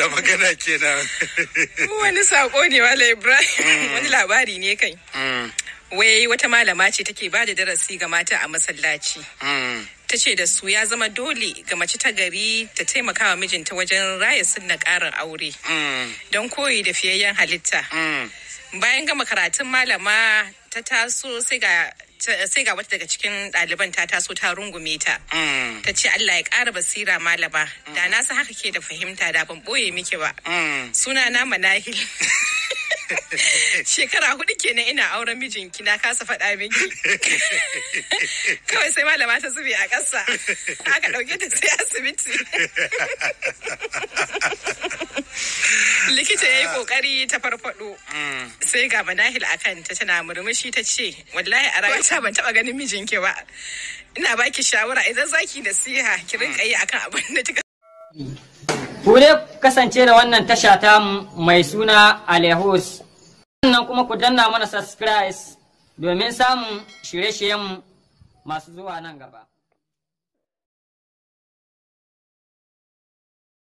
Magana kenan. Wani sako ne, Wala Ibrahim, wani labari ne kai. Wai wata malama ce take ba da darasi ga mata a masallaci. Ta ce da su ya zama dole ga mace ta gari ta taimaka wa mijinta wajen raya sunna ƙarin aure don koyi da fiyayyen halitta. Bayan gama karatun, malama ta taso, sai ga wata daga cikin ɗaliban ta taso ta rungume ta. Ta ce, "Allah ya ƙara basira, malama, da na san haka ke da fahimta da ban ɓoye miki ba. Suna na Manahil. Shekara 4 kenan ina auren mijinki, na kasa faɗa miki." Kawai sai malama ta zube a ƙasa. Aka ɗauke ta sai asibiti. Likita ya yi ƙoƙari ta farfaɗo. Sai ga Manahil a kanta tana murmushi, ta ce, "Wallahi a rayuwata ban taɓa ganin mijinki ba. Ina baki shawara, idan zaki nasiha ki rinka yi akan abin da kika Ku dai kasance da wannan tasha ta mai suna Alehus. Sannan kuma ku danna mana subscribe domin samun shirye-shiryen masu zuwa nan gaba.